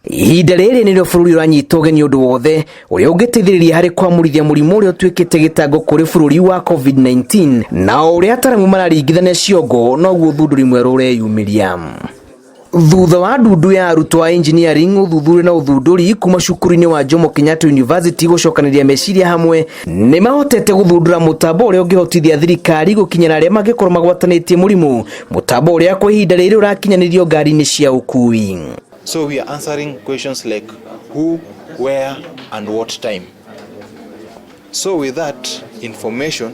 Ihinda rĩrĩ nĩrĩo bũrũri ũranyita ũgeni ũndũ wothe ũrĩa ũngĩteithĩrĩria harĩ kwamũrithia mũrimũ ũrĩa ũtuĩkĩte gĩtango kũrĩ bũrũri wa COVID-19, na o ũrĩa ataramu mararingithania ciongo noguo ũthundũri mwerũ ũreyumĩria. Thutha wa ndundu ya arutwo a engineering, ũthuthuria na ũthundũri kuma cukuru-inĩ wa Jomo Kenyatta University gũcokanĩria meciria hamwe, nĩ mahotete gũthundũra mũtambo ũrĩa ũngĩhotithia thirikari gũkinyĩra arĩa mangĩkorwo magwatanĩtie mũrimũ, mũtambo ũrĩa kwa ihinda rĩrĩ ũrakinyanĩrio ngari-inĩ cia ũkui. So we are answering questions like who, where, and what time. So with that information,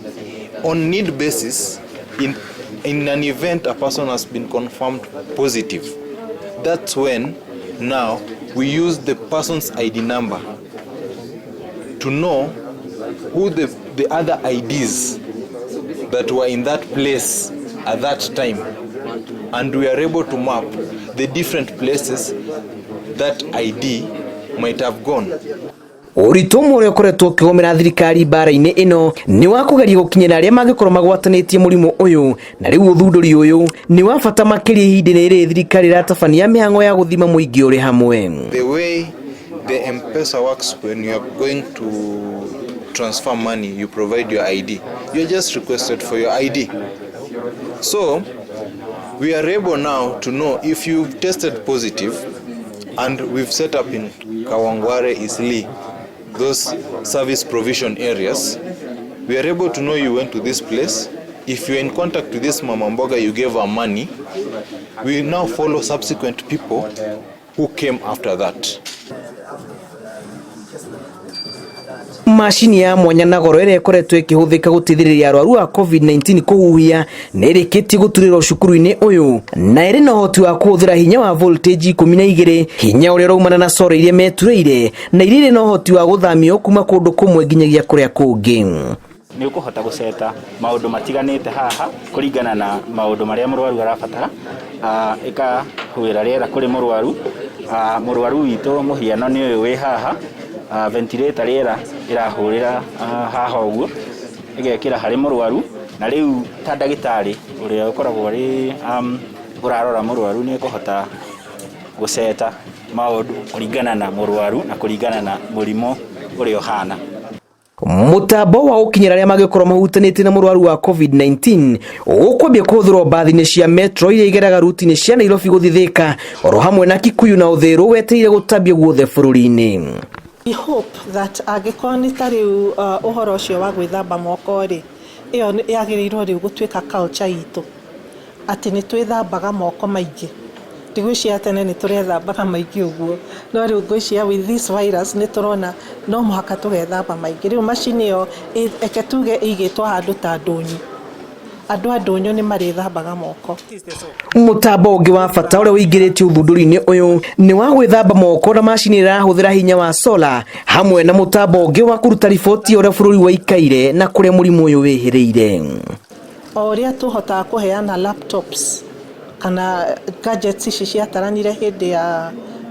on need basis, in an event a person has been confirmed positive, that's when now we use the person's ID number to know who the other IDs that were in that place at that time, and we are able to map the different places that ID might have gone. Ũritũ ũmwe ũrĩa ũkoretwo ũkĩgũmĩra thirikari mbara-inĩ ĩno nĩ wa kũgeria gũkinyĩra arĩa mangĩkorwo magwatanĩtie mũrimũ ũyũ, na rĩu ũthundũri ũyũ nĩ wa bata makĩria ihinda-inĩ rĩrĩ thirikari ĩratabania mĩhang'o ya gũthima mũingĩ ũrĩ hamwe. The way the M-Pesa works, when you are going to transfer money, you provide your ID. You're just requested for your ID. So we are able now to know if you've tested positive, and we've set up in Kawangware, Eastleigh, those service provision areas. We are able to know you went to this place. If you're in contact with this mama mboga, you gave her money. We now follow subsequent people who came after that. Macini ya mwanya na goro ĩrĩa ĩkoretwo ĩkĩhũthĩka gũteithĩrĩria arwaru a COVID-19 kũhuhia nĩ ĩrĩkĩtie gũturĩrwo cukuru-inĩ ũyũ, na ĩrĩ na ũhoti wa kũhũthĩra hinya wa voltage 12, hinya ũrĩa ũraumana na solar iria meturĩire, na iria irĩ na ũhoti wa gũthamio kuma kũndũ kũmwe nginyagia kũrĩa kũngĩ. Nĩ ũkũhota gũceta maũndũ matiganĩte haha kũringana na maũndũ marĩa mũrwaru arabatara, ĩkahuhĩra rĩera kũrĩ mũrwaru. Mũrwaru witũ mũhiano nĩ ũyũ wĩ haha, ventilator rĩera ĩrahũrĩra haha ũguo, ĩgekĩra harĩ mũrwaru, na rĩu ta ndagĩtarĩ ũrĩa ũkoragwo arĩ ũrarora mũrwaru nĩ ekũhota gũceta maũndũ kũringana na mũrwaru na kũringana na mũrimũ ũrĩa ũhana. Mũtambo wa gũkinyĩra arĩa mangĩkorwo mahutanĩtie na mũrwaru wa COVID-19 ũkwambia kũhũthĩrwo mbathi-inĩ cia metro iria igeraga ruti-inĩ cia Nairobi gũthiĩ Thĩka, oro hamwe na Kikuyu na Uthiru, wetereire gũtambio guothe bũrũri-inĩ. We hope that angĩkorwo nĩ ta rĩu ũhoro ũcio wa gwĩthamba moko rĩ, ĩyo yagĩrĩirwo rĩu gũtuĩka culture itũ, atĩ nĩ twĩthambaga moko maingĩ. Ndigwĩciria tene nĩ tũrethambaga maingĩ ũguo, no rĩu ngwĩciria with this virus nĩ tũrona no mũhaka tũgethamba maingĩ. Rĩu macini ĩyo, eke tuge ĩigĩtwo handũ ta ndũnyũ, andũ a ndũnyũ nĩ marĩthambaga moko. Mũtambo ũngĩ wa bata ũrĩa ũingĩrĩtio ũthundũri-inĩ ũyũ nĩ wa gwĩthamba moko na macini ĩrĩa ĩrahũthĩra hinya wa solar, hamwe na mũtambo ũngĩ wa kũruta riboti ũrĩa bũrũri waikaire na kũrĩa mũrimũ ũyũ wĩhĩrĩire. O ũrĩa tũhotaga kũheana laptops kana gadgets ici ciataranire hĩndĩ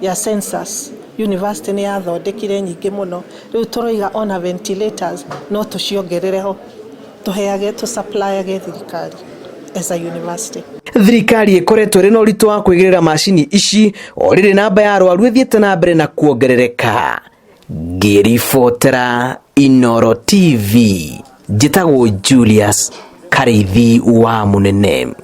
ya census, university nĩ yathondekire nyingĩ mũno. Rĩu tũroiga ona ventilators no tũciongerere ho, tũheage, tũsupplyage thirikari as a university. Thirikari ĩkoretwo ĩrĩ na ũritũ wa kwĩgĩrĩra macini ici o rĩrĩ namba ya arwaru ĩthiĩte na mbere na kuongerereka. Ngĩribotera Inoro TV, njĩtagwo Julius Karĩithi wa Mũnene.